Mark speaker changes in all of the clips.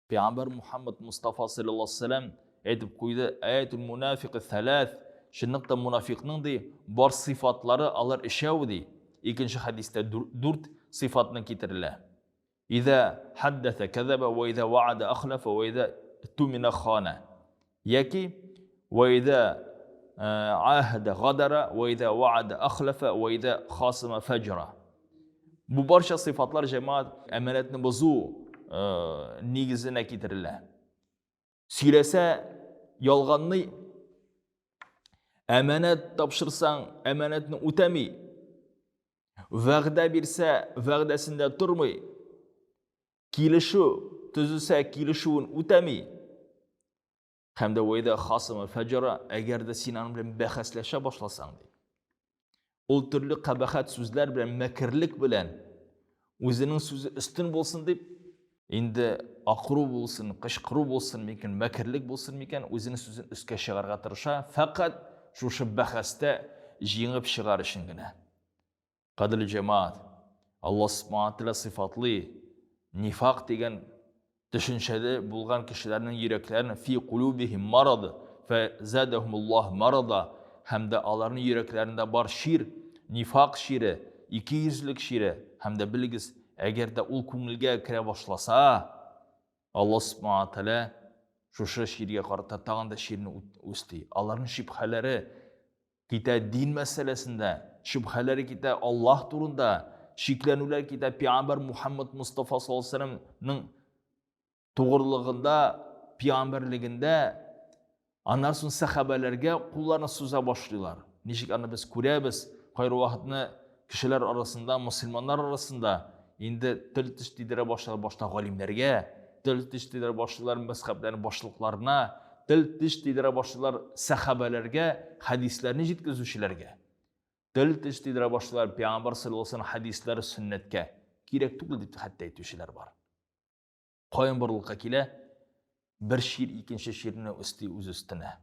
Speaker 1: Пәйгамбәр Мухаммад Мустафа саллаллаһу алейһи вәсәлләм әйтеп куйды, Аятул мунафикы thalath, чынлыкта мунафикның ди, бар сыйфатлары алар өчәү ди. Икенче хәдистә дүрт сыйфатны китерелә. Иза хаддәсә кәзәбә ва иза ваада ахлафа ва иза тумина хана. Яки ва иза ахада гадара ва иза ваада ахлафа ва иза хасама фаҗра. Бу барча сыйфатлар җәмәгать әманәтне бозу нигезенә китерелә. Сөйләсә ялганны, әманәт тапшырсаң, әманәтне үтәми. Вәгъдә бирсә, вәгъдәсендә тормый. Килешү төзесә, килешүен үтәми. Һәм дә вәйдә хасыма фәҗара, әгәр дә син аның белән бәхәсләшә башласаң, ди. Ул төрле кабахәт сүзләр белән, мәкерлек белән үзенең сүзе өстен булсын дип, инде акыру булсын, кычкыру булсын микән, мәкерлек булсын микән, үзенең сүзен өскә чыгарга тырыша, фәкать шушы бәхәстә җиңеп чыгар өчен генә. Кадерле җәмәгать, Аллаһ Субхана Тәгалә сыйфатлый нифак дигән төшенчәдә булган кешеләрнең йөрәкләрен фи кулубихим марад фә задахумуллаһ марада һәм дә аларның йөрәкләрендә бар чир, нифак чире, икейөзлек чире һәм дә белегез, әгәр дә ул күңелгә керә башласа, Аллаһ Субхана Тәгалә шушы чиргә карата тагын да чирне үсти. Аларның шибһәләре Китә дин мәсьәләсендә, шөбһәләре китә Аллаһ турында, шикләнүләр китә пәйгамбәр Мухаммад Мустафа саллаллаһу алейһи вәсәлләмнең тугрылыгында, пәйгамбәрлегендә. Аннан соң сәхабәләргә кулларын суза башлыйлар. Ничек аны без күрәбез, кайбер вакытны кешеләр арасында, мөселманнар арасында инде тел теш тидерә башлыйлар башта галимнәргә, тел теш тидерә башлыйлар мәзхәбләрнең башлыкларына, тел теш тидерә башлыйлар сәхабәләргә, хәдисләрне җиткезүчеләргә. Тел теш тидерә башлыйлар пәйгамбәр саллаллаһу алейһи хәдисләре сөннәткә кирәк түгел дип хәтта әйтүчеләр бар. Каян барлыкка килә? Бер чир икенче чирне өсти үз өстенә.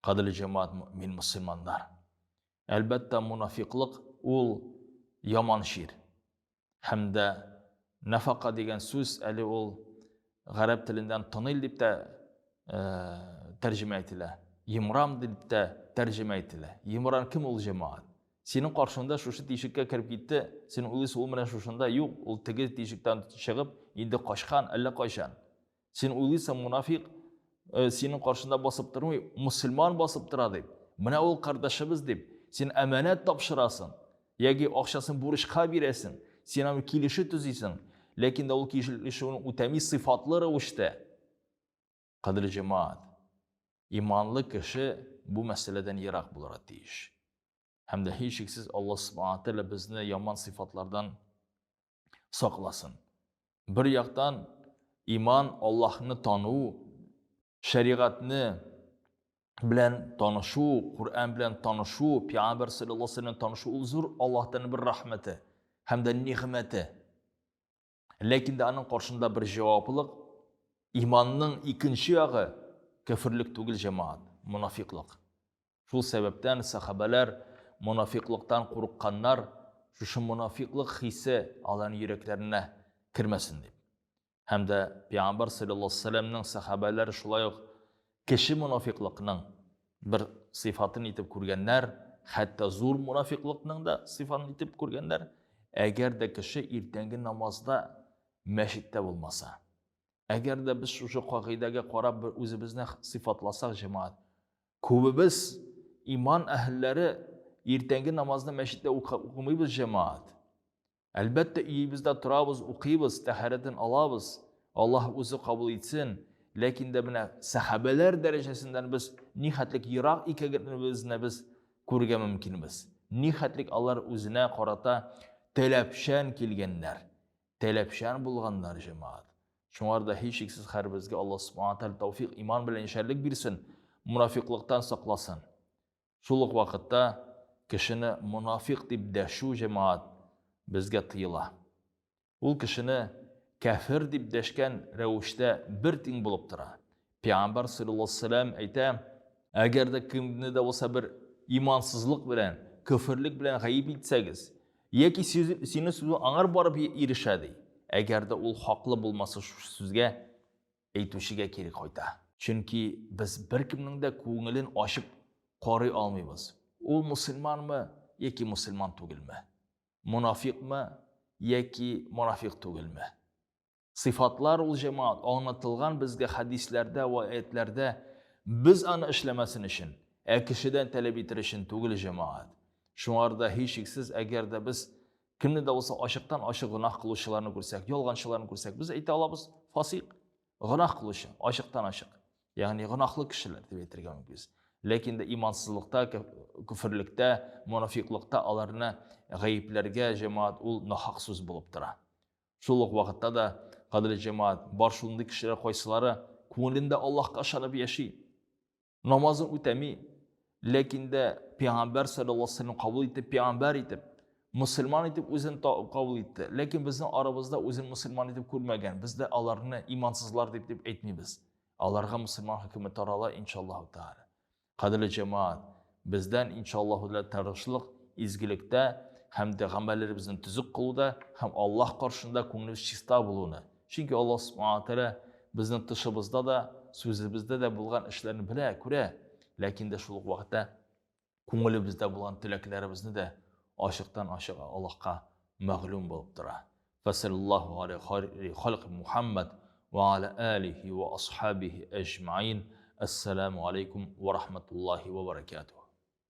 Speaker 1: Кадерле җәмәгать, мөэмин мөселманнар. Әлбәттә, мунафиклык ул яман чир. Һәм дә нәфака дигән сүз әле ул гарәп телендән тоннель дип тә э, тәрҗемә ителә. Йомран дип тә тәрҗемә ителә. Йомран кем ул җәмәгать? Синең каршыңда шушы тишеккә кереп китте, син уйлыйсың, ул менә шушында, юк, ул теге тишектән чыгып, инде качкан, әллә кайчан. Син уйлыйсың, мунафик э, синең каршында басып тормый, мөселман басып тора дип. Менә ул кардәшебез дип, син әманәт тапшырасың, яки акчасын бурычка бирәсең, син аны килешү төзисең, ләкин дә ул килешүен үтәми сыйфатлы рәвештә. Кадерле җәмәгать, иманлы кеше бу мәсьәләдән ерак булырга тиеш. Һәм дә һичшиксез Аллаһ Субхана Тәгалә безне яман сыйфатлардан сакласын. Бер яктан иман Аллаһны тану, шәригатьне белән танышу, Коръән белән танышу, Пәйгамбәр саллаллаһу алейһи вәсәлләм танышу ул зур Аллаһтан бер рәхмәте һәм дә нигъмәте. Ләкин дә аның каршында бер җаваплылык, иманның икенче ягы кәферлек түгел, җәмәгать, монафиклык. Шул сәбәптән сәхабәләр монафиклыктан курыкканнар, шушы монафиклык хисе аларның йөрәкләренә кермәсен дип. Һәм дә Пәйгамбәр саллаллаһу алейһи вәсәлләмнең сәхабәләре шулай ук кече монафиклыкның бер сыйфатын итеп күргәннәр, хәтта зур монафиклыкның да сыйфатын итеп күргәннәр, әгәр дә кеше иртәнге намазда мәчеттә булмаса. Әгәр дә без шушы кагыйдәгә карап бер үзебезне сыйфатласак, җәмәгать, күбебез иман әһелләре иртәнге намазны мәчеттә укымыйбыз, җәмәгать. Әлбәттә, өебездә торабыз, укыйбыз, тәһарәтен алабыз, Аллаһ үзе кабул итсен, ләкин дә менә сәхабәләр дәрәҗәсеннән без нихәтлек ерак икәнебезне без күрергә мөмкинбез. Нихәтлек алар үзенә карата таләпчән килгәннәр, таләпчән булганнар, җәмәгать. Шуңар да һичшиксез һәрберебезгә Аллаһ Субхана Тәгалә тәүфик, иман белән яшәрлек бирсен, мунафиклыктан сакласын. Шул ук вакытта кешене монафикъ дип дәшү, җәмәгать, безгә тыела. Ул кешене кяфер дип дәшкән рәвештә бер тиң булып тора. Пәйгамбәр саллаллаһу алейһи вәсәлләм әйтә, әгәр дә кемне дә булса бер имансызлык белән, көферлек белән гаеп итсәгез, яки синең сүзең аңар барып ирешә ди, әгәр дә ул хаклы булмаса шушы сүзгә, әйтүчегә кире кайта. Чөнки без беркемнең дә күңелен ачып карый алмыйбыз. Ул мусульманмы яки мусульман түгелме? Монафикмы яки монафик түгелме? Сыйфатлар ул җәмәгать аңлатылган безгә хәдисләрдә вә аятләрдә без аны эшләмәсен өчен, ә кешедән таләп итер өчен түгел җәмәгать. Шуңар да һичшиксез, әгәр дә без кемне дә булса ачыктан-ачык гөнаһ кылучыларны күрсәк, ялганчыларны күрсәк, без әйтә алабыз, фасыйк, гөнаһ кылучы, ачыктан-ачык. Ягъни гөнаһлы кешеләр дип әйтергә мөмкин. Ләкин дә имансызлыкта, күферлектә, монафиклыкта аларны гаепләргә җәмәгать ул нахак сүз булып тора. Шул ук вакытта да, кадерле җәмәгать, бар шундый кешеләр кайсылары күңелендә Аллаһка ышанып яши, намазын үтәми, ләкин дә пәйгамбәр саллаллаһу алейһи вәсәлләм кабул итеп, пәйгамбәр итеп, мөселман итеп үзен кабул итте. Ләкин безнең арабызда үзен мөселман итеп күрмәгән. Без дә аларны имансызлар дип дип әйтмибез. Аларга мөселман хөкеме тарала, иншаллаһу тааля. Кадерле җәмәгать, бездән, иншаллаһу тәгалә, тырышлык, изгелектә һәм дә гамәлләребезне төзек кылуда һәм Аллаһ каршында күңелебез чиста булуны. Чөнки Аллаһ субхана тәгалә безнең тышыбызда да, сүзебездә дә булган эшләрне белә, күрә. Ләкин дә шул ук вакытта күңелебездә булган теләкләребезне дә ачыктан-ачык Аллаһка мәгълүм булып тора. Фәсәллаһу аля хайри халкы Мухаммад ва аля алихи ва асхабихи әҗмаин. Ассаламу алейкум ва рахматуллахи ва баракатух.